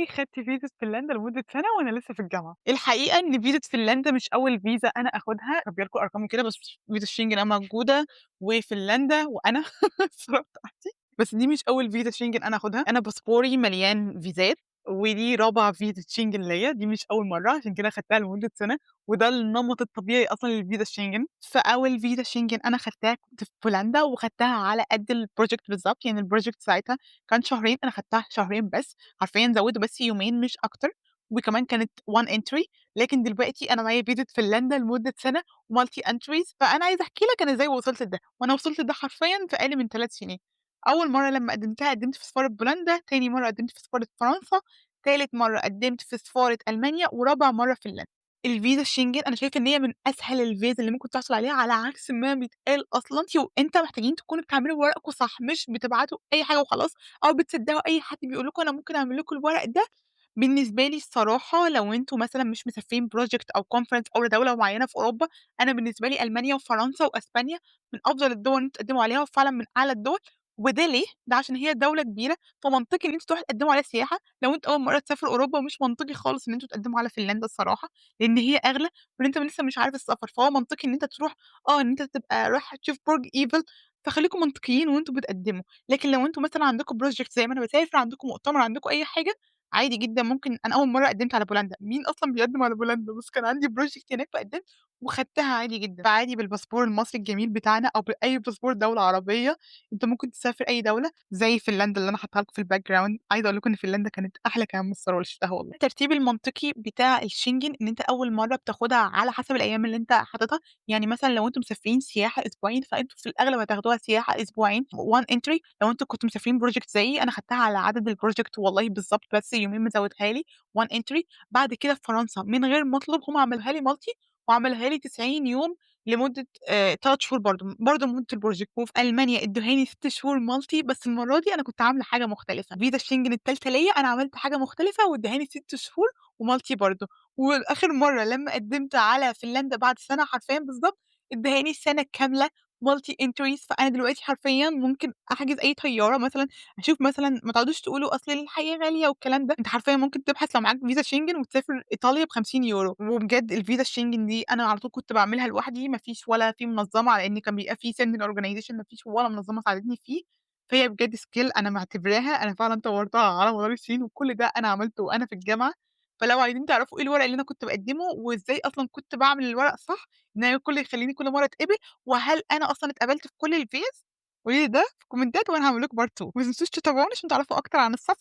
إزاي خدت فيزا فنلندا لمدة سنة وأنا لسه في الجامعة؟ الحقيقة إن فيزا فنلندا مش أول فيزا أنا آخُدها، خبّيها لكم أرقام وكده، بس فيزا الشنجن أنا موجودة وفنلندا وأنا الصورة بتاعتي، بس دي مش أول فيزا شنجن أنا آخُدها. أنا باسبوري مليان فيزات ودي رابع فيزا شنجن ليّا، دي مش أول مرّة، عشان كده خدتها لمدة سنة، وده النمط الطبيعي أصلًا للفيزا الشنجن. فأول فيزا شنجن أنا خدتها كنت في بولندا وخدتها على قد الproject بالضبط، يعني الproject ساعتها كان شهرين، أنا خدتها شهرين بس، حرفيًا زوّدوا بس يومين مش أكتر، وكمان كانت one entry. لكن دلوقتي أنا معايا فيزا فنلندا لمدة سنة multi entries. فأنا عايزة أحكي لك أنا إزاي وصلت لده، وأنا وصلت لده حرفيًا في أقل من 3 سنين. أول مرّة لمّا قدمتها قدمت في سفارة بولندا، تاني مرّة قدمت في سفارة فرنسا، تالت مرّة قدمت في سفارة ألمانيا، ورابع مرّة فنلندا. الفيزا الشنجن أنا شايفة إن هي من أسهل الفيز اللي ممكن تحصل عليها على عكس ما بيتقال أصلًا، أنتِ وأنت محتاجين تكونوا بتعملوا ورقكم صح، مش بتبعتوا أي حاجة وخلاص أو بتصدقوا أي حد بيقول لكم أنا ممكن أعمل لكم الورق ده. بالنسبة لي الصراحة لو أنتم مثلًا مش مسافرين project أو conference أو لدولة معيّنة في أوروبا، أنا بالنسبة لي ألمانيا وفرنسا وأسبانيا من أفضل الدول اللي أنتم تقدموا عليها وفعلًا من أعلى الدول. وده ليه؟ ده عشان هي دولة كبيرة، فمنطقي إن أنتم تروحوا تقدموا عليها سياحة. لو أنتم أول مرّة تسافروا أوروبا مش منطقي خالص إن أنتم تقدموا على فنلندا الصراحة، لإن هي أغلى وإن أنت لسه مش عارف السفر، فهو منطقي إن أنت تروح إن أنت تبقى رايح تشوف برج إيفل، فخليكم منطقيين وأنتم بتقدموا. لكن لو أنتم مثلًا عندكم project زي ما أنا باسافر، عندكم مؤتمر، عندكم أي حاجة، عادي جدًا ممكن. أنا أول مرّة قدمت على بولندا، مين أصلًا بيقدم على بولندا؟ بس كان عندي project هناك فقدمت وخدتها عادي جدًا. فعادي بالباسبور المصري الجميل بتاعنا أو بأي باسبور دولة عربية، أنت ممكن تسافر أي دولة زي فنلندا اللي أنا حاطاها لكم في الbackground. عايزة أقول لكم إن فنلندا كانت أحلى كمان من الصور اللي شُفتها والله. الترتيب المنطقي بتاع الشنجن إن أنت أول مرّة بتاخدها على حسب الأيام اللي أنت حاططها، يعني مثلًا لو أنتم مسافرين سياحة أسبوعين فأنتم في الأغلب هتاخدوها سياحة أسبوعين one entry. لو أنتم كنتم مسافرين project زيي، أنا خدتها على عدد الproject والله بالضبط، بس يومين مزودها لي one entry. بعد كده في فرنسا من غير ما أطلب هم عملوها لي multi وعملوها لي 90 يوم لمدة 3 شهور برضه لمدة الproject. وفي ألمانيا ادوهاني 6 شهور multi، بس المرّة دي أنا كنت عاملة حاجة مختلفة. فيزا الشنجن التالتة ليّا أنا عملت حاجة مختلفة وادوهاني 6 شهور وmulti برضه. وآخر مرّة لمّا قدمت على فنلندا بعد سنة حرفيًا بالضبط، ادّاهاني سنة كاملة multi entries. فأنا دلوقتي حرفيًا ممكن أحجز أي طيارة مثلًا، أشوف مثلًا ما تقعدوش تقولوا أصل الحياة غالية والكلام ده، أنت حرفيًا ممكن تبحث لو معاك فيزا شنجن وتسافر إيطاليا ب50€. وبجد الفيزا الشنجن دي أنا على طول كنت باعملها لوحدي، ما فيش ولا في منظمة، لإن كان بيبقى في sending organization، ما فيش ولا منظمة ساعدتني فيه. فهي بجد skill أنا معتبراها أنا فعلًا طوّرتها على مدار السنين، وكل ده أنا عملته وأنا في الجامعة. فلو عايزين تعرفوا إيه الورق اللي أنا كنت باقدّمه وإزاي أصلًا كنت باعمل الورق صح، إن أنا كل يخلّيني كل مرّة أتقبل، وهل أنا أصلًا اتقبلت في كل الفيز؟ قولوا لي ده في الكومنتات وأنا هاعمل لكم part 2. وما تنسوش تتابعوني عشان تعرفوا أكتر عن السفر.